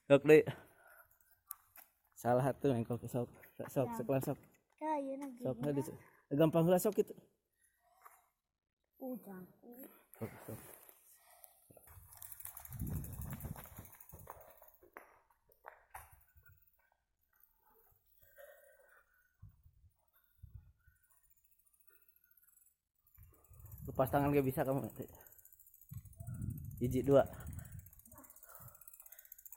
Sok deui. Salah atuh engkau sok sok sok lah sok. Sok gampang lah sok gitu. Sok sok. Lepas tangan gak bisa kamu. 1, 2.